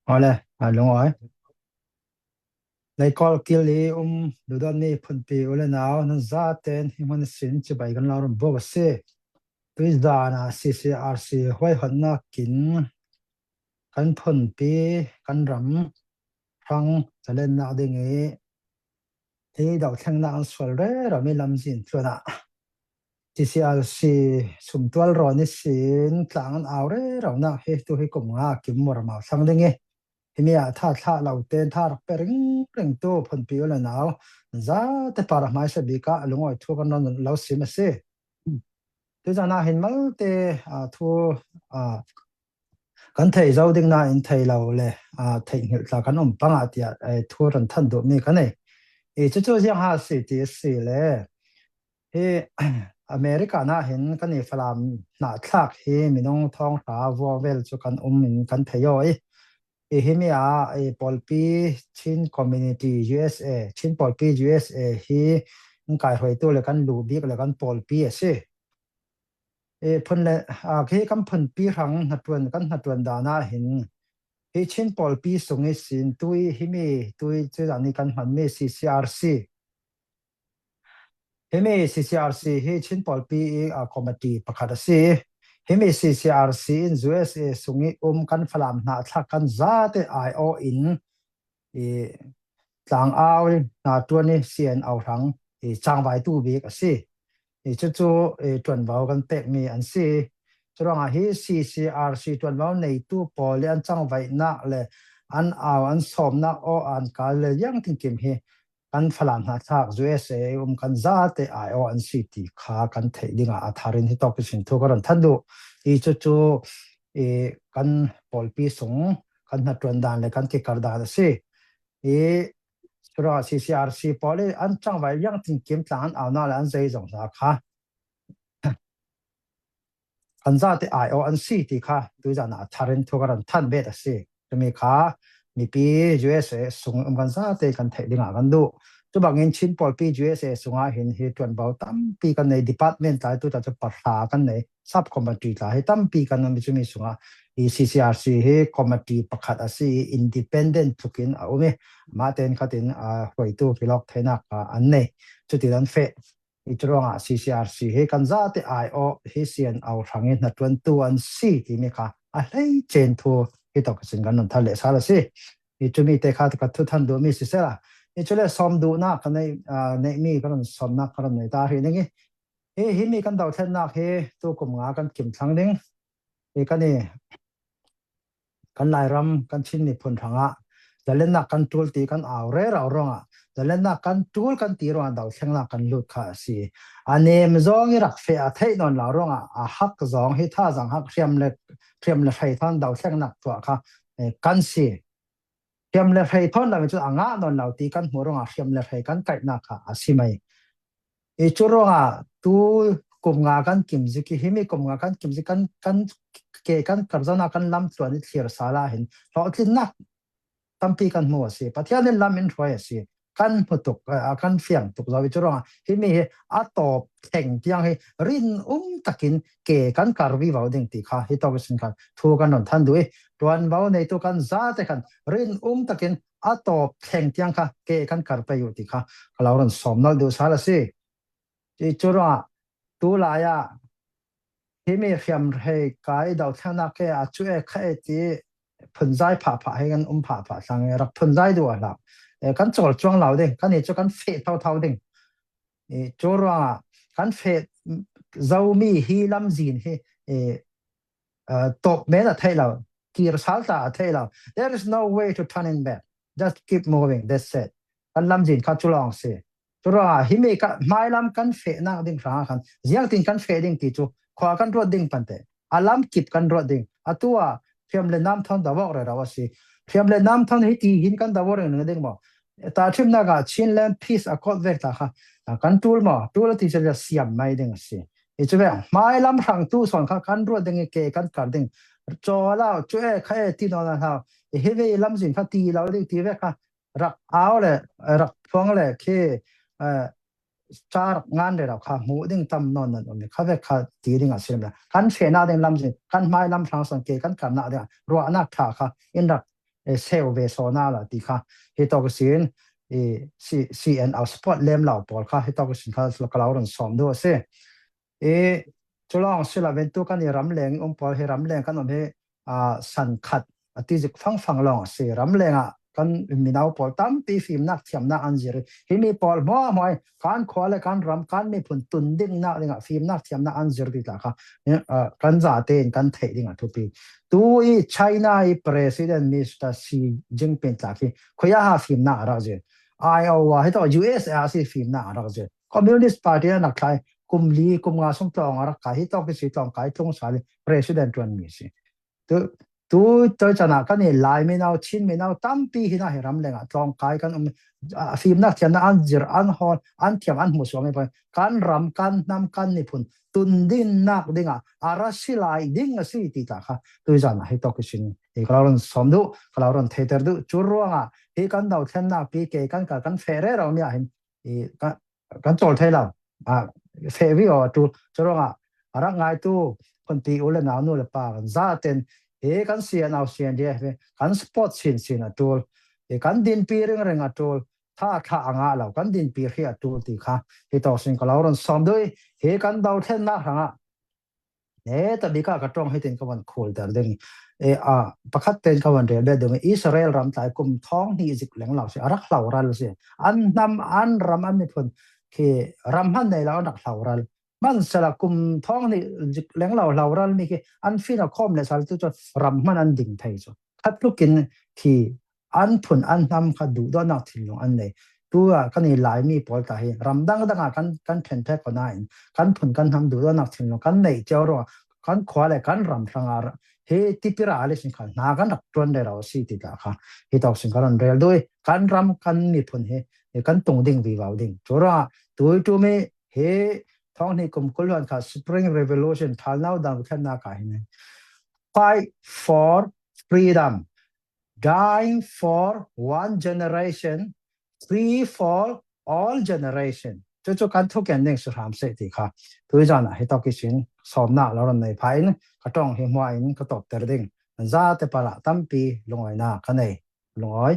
Awle, aa lungawi. Leikawl kil i um duhdawtmi phunpi u le nau nan zaten hi hmun sin chibai kan lo rum buk a si. Tuizan ah CCRC huaihawtnak in kan phunpi kan ram hrang zalennak ding i hi dohthlengnak an sual rerami lamzin tluan ah CCRC chumtual rawn i sin tlang an au reraunak hi tu hi kum nga kim muramau thlang ding i himi ah tha thlah lo ten tha rak pe ring ring tu phunpi u le nau zate para hmaisa bik ah lungawi thu kan ron lo sim a si. Tuzan ah hin malte thu kan thei zo ding nain thei lo le theihngilh tla kan um pang ah tiah thu ran than duhmi kan nei. I cucu ziang ha si ti a si le hi America na hin kan i Falam hnahthlak hi minung thonghra vua vel cu kan um in kan thei oi. I himi ah i Pawlpi Chin Community USA, Chin Pawlpi USA hi kai hruaitu le kan lu bik le kan pawlpi a si. I phun le khi kan phunpi hrang hnatuan kan hnatuan dan ah hin hi Chin pawlpi sung i sin tui himi tui cu ni kan hmanmi CCRC himi CCRC hi Chin pawlpi i committee pakhat a si. Himi CCRC in USA sung i um kan Falam hnahthlak kan zate aiawh in i tlangau hna ṭuan i CNO hrang i cangvaitu bik a si. I cucu ṭuanvo kan pekmi an si. Curuangah hi CCRC ṭuanvo neitu pawl i an cangvaihnak le an au an sawmnak aw an kal le iang tinkim hi kan Falam hnahthlak USA um kan zate aiawh an si ti kha kan theih dingah a thar in hi tawk sin thu ka ron thanh duh. I cucu i kan pawlpi sung kan hnaṭuan dan le kan kikar dan a si. I curuangah CCRC pawl i an cangvai iang tinkim tlang an au na le an zeizong hna kha an zate aiawh an si ti kha tuzan ah thar in thu ka ron thanh bet a si. Cumi kha mipi USA sung um kan zate kan theih ding ah kan duh. Cu bangin Chin pawlpi USA sungah hin hi ṭuanvo tampi kan nei department tlai tu ta cu pahra kan nei sub committee tla hi tampi kan um i cumi sungah hi CCRC hi committee pakhat a si i independent tluk in a um i mah tein khatin hruaitu filok thenak an nei. Cutin an feh. Hi ruangah CCRC hi kan zate aiawh hi CNO hrang i hnaṭuantu an si timi kha a hleicen thu hi tok sin kan non thar le sal a si. Hi cumi te kha ka thu than duhmi si sela. Hi cule sawm duhnak ka nei neihmi ka ron sawmnak ka ron nei ta ri ning i hi hi mi kan dothlennak hi tu kum nga kan kim thlang ding. Hi kan i Kan Lairam, kan Chin miphun hrangah zalennak kan ṭul ti kan au rerau ruangah zalennak kan ṭul kan ti ruangah dothlennak kan lut kha a si. A nem zong i rak feh a theih nawn lo ruangah a hak zong hi thazang hak hriam le hrei thawn dothlennak tuah kha kan si. Hriam le hrei thawn lo cun a ngah nawn lo ti kan hmuh ruangah hriam le hrei kan kaihnak kha a si mei. I cu ruangah tu kum nga kan kim zik i himi kum nga kan kim zik kan kan ke kan karzana kan lam tluan i thlir sala hin hlawhtlinnak tampi kan hmu a si. Pathian in lam in hruai a si. Kan hmu tuk kan fiang tuk zo i cu ruangah himi hi a tawp thleng tiang hi rin um takin ke kan kar vi vo ding ti kha hi tawk sin khan thu kan ron than du i tuanvo neitu kan za te khan rin um takin a tawp thleng tiang kha ke kan kar pe u ti kha ka lo ron sawm nal duh sal a si. Ti cu ruangah tu lai ah himi hriamhrei kai dothlennak ke a cu e kha e ti phunzai phah phah he kan um phah phah thlang i rak phunzai duh hlah. Kan cawl chuang lo ding kan i cu kan feh thotho ding. I cu ruangah kan feh zomi hi lamzin hi top men a thei lo kir sal ta a thei lo. There is no way to turn in back, just keep moving, that's it. Kan lamzin kha cu lawng si. Curuangah himi ka hmailam kan fehnak ding hrang khan ziangtin kan feh ding ti cu khua kan ruat ding pante a lam kip kan ruat ding. Atu ah thiam le nam thon dawok re raw si thiam le nam thon hi ti hin kan dawok reng ding mo ta thimnak ah Chinland Peace Accord vek ta kha kan tul mo tul ti che siam mai ding si. I chu ve hmailam hrang tu son kha kan ruat ding i ke kan kar ding chaw lao chu e kha e ti no na hau hi ve lam zin kha ti lo ding ti ve kha rak au le rak phuang le khi cha rak ngan re kha hmu ding tam non nan um kha ve kha ti ding a sim la kan fe na ding lam zin kan hmai lam hrang son ke kan kar na ding ruah nak tha kha in rak seu ve so na la ti kha hi tok sin i CNO support lem lo pawl kha hi tok sin kha ka lo ron som du se e chulong sila ven tu kan i ram leng um pawl hi ram leng kan om hi a san khat ati zik fang fang long se ram lenga kan minau pawl tam pi fim nak thiam na an zir hi mi pawl mo moi kan khwa le kan ram kan mi phun tun ding na ringa fim nak thiam na an zir ti ta kha kan za te kan thei dinga thu pi tu i China i president Mr. Xi Jinping ta khi khoya ha fim na ra je Iowa hi to US a si fim na ra je Communist Party na thlai kum li kum nga sung tlong ara kai hi to ki si tlong kai tlung sali president tuan mi si tu tu toi chana kan i lai mi nau chin mi nau tampi hi na hi ram lenga tlong kai kan um fim nak thiam na an zir an hol an thiam an hmu suang mi kan ram kan nam kan ni phun tun din nak dinga ara silai ding a si ti ta kha tu zan hi to ki sin hi kalauron som du kalauron theater du churruanga hi kan dau thlen na pi ke kan ka kan fere ro mi a hin i kan chol thei lo a fe vi o tu churruanga ara ngai tu kon ti ule na nu le pa kan za ten he kan sian au sian dia kan sport sin sin a tul e kan din pi ring ring a tul tha tha anga lo kan din pi hi a tul ti kha hi to sin ka lo ron som dui he kan dau then na hanga ne ta bika ka tong hi tin ka wan khul dar ding e a pakhat ten ka wan re be ding Israel ram tai kum thong ni zik leng lo se arak hlau ral se an nam an ram an mi phun khi ram han nei lo nak hlau ral man sala kum thong ni zik leng lo hlau ral mi khi an fin a khom le sal tu cho ram man an ding thei cho khat lukin khi an phun an nam kha du do nak thin long an nei tu a kan i lai mi pawl ta hi ram dang dang a kan kan then the ko na in kan phun kan nam du do nak thin long kan nei cheu ro kan khwa le kan ram hranga he tipira ale sin kha na kan rak tuan le ro si ti ta kha hi tok sin kan rel dui kan ram kan mi phun he kan tung ding vi wau ding chura tui tu me he thong ni kum kulwan kha spring revolution thal nau dang khan na ka hin fight for freedom dying for one generation free for all generation chu chu kan thu ken ding su ram se ti kha tui zan a hi to ki sin som na lo ron nei phain ka tong hi hwa in ka top ter ding za te para tampi lungoi na ka nei lungoi.